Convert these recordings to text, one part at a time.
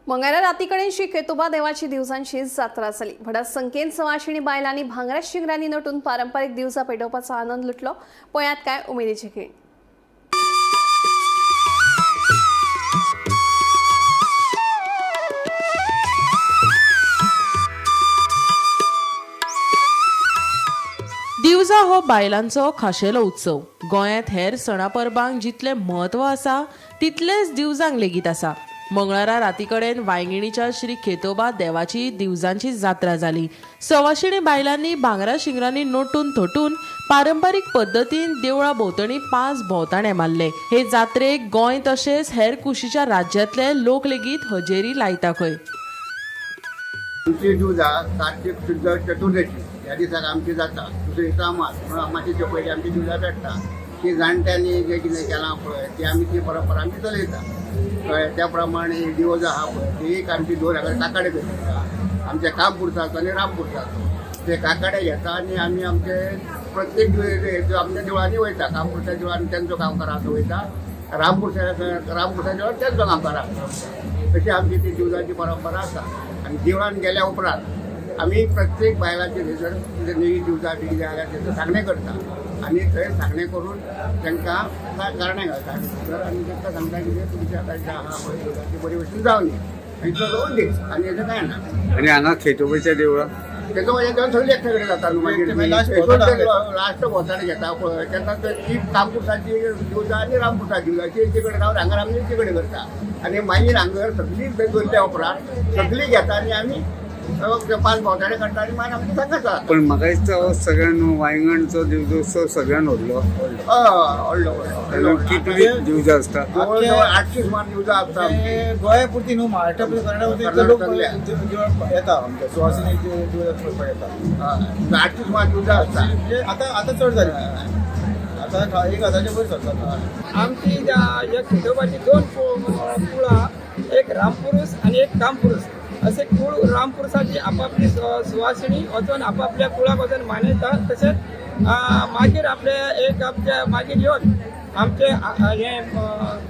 मंगळारा रातीकडेन श्री खेतोबा देवाची दिवजांची जात्रा जाली. व्हडा संख्येन सवाशिणी बायलांनी भांगरा शिंगरांनी नटून पारंपरीक दिवजां पेटोवपाचो आनंद लुटलो. पळयात काय उमेदीचे खीण. दिवजा हो बायलांचो खाशेलो उत्सव. गोंयांत हेर सणा परबांक जितलें म्हत्व आसा तितलेंच दिवजांक लेगीत आसा. मंगळारा रातीकडेन वांयगिणीच्या श्री खेतोबा देवाची दिवजांची जात्रा जाली. सवाशिणी बायलांनी भांगरा शिंगरांनी नटून थटून पारंपरीक पद्दतीन देवळा भोंवतणी 5 भोंवताणे मारले. हे जात्रेक गोंय तशेंच हेर कुशीच्या राज्यांतले लोक लेगीत हजेरी लायता खंय. आमची दिवजा कार्तीक शुद्ध चतुर्दशी ह्या दिसाक आमची जाता. दुसरे दिसा अमास म्हणून अमाशेच्या पयलीं आमची दिवजा पेट्टा. ती जाणट्यांनी जें कितें केलां पळय ती आमी ती परंपरा आमची चलयता. कळ्ळें? त्या प्रमाणे दिवजां आहा पळय ती एक आमची 2000 काकाडे पेटयता. आमच्या कामपुरसाचो आनी रामपुरसाचो ते काकाडे घेता आनी आमी आमचे प्रत्येक आमच्या देवळांनी वयता. कामपुरसा देवळांनी तेंचो कामकार आसा वयता, रामपुरसा देवळान तेंचो कामकार आसा. अशी आमची ती दिवजांची परंपरा आसा. आनी देवळान गेल्या उपरांत आमी प्रत्येक बायलांचे थंयसर कितें नवी दिवजां बी कितें जाल्यार तेंचो सांगणें करता आनी थंय सांगणें करून तांकां कारणां घालता आनी तांकां सांगता कितें तुमच्या आतां जें आहा पळय दिवजांची बरी भशेन जावनी आनी तो दोन दीस आनी हेजें कांय ना. आनी हांगा खेतोबाच्या देवळां खेतोबाच्या देवळान सगळीं एकठांय कडेन जाता न्हू. मागीर लास्ट भोंवताणे घेता पळय तेन्ना ती कामपुरसाची दिवजां आनी रामपुरसाची दिवजां ती एके कडेन रावन हांगा आमी एके कडेन करता आनी मागीर हांगा सगळीं दवरल्या उपरांत सगळीं घेता आनी आमी 5 भोंवताणे काडटा आनी मागीर आमची सांगता. पण म्हाका दिसता सगळ्यान वांयगणचो दिवजोत्सव सगळ्यान व्हडलो. हय, व्हडलो. कितली दिवजां आसता? जवळ 800 सुमार दिवजां आसता. गोंया पुरती न्हू, महाराष्ट्रा पुरती, कर्नाटक लोक येता आमच्या सुवासिनी दिवजां पळोवपाक येता. 800 सुमार दिवजां आसता. म्हणजे आतां आतां चड जाली, आतां 1000च्या वयर सरता. आमची ह्या खेतोबाची 2 कुळां, एक रामपुरूस आनी एक कामपुरूस असे कुळ. रामपुरुसाची आपापली सुवासिणी वचून आपापल्या कुळाक वचून मानयता. तशेंच मागीर आपले एक आमच्या मागीर येवन आमचे हे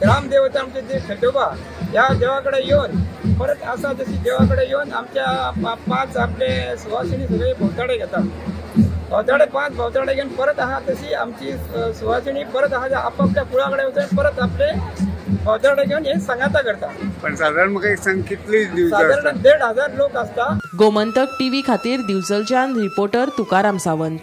ग्रामदेवता आमचे जे खेतोबा ह्या देवा कडेन येवन परत आसा तशी देवा कडेन येवन आमच्या 5 आपले सुवासिणी सगळे भोंवताडे घेतात. भोंवताडे 5 भोंवताडे घेवन परत आहा तशी आमची सुवासिणी परत आहा आपापल्या कुळा कडेन वचून परत आपले भोंवताडे घेवन हे सांगाता करता. पण साधारण म्हाका एक सांग कितली दिवजां? साधारण 1500 लोक आसता. गोमंतक टीव्ही खातीर दिवचलच्यान रिपोर्टर तुकाराम सावंत.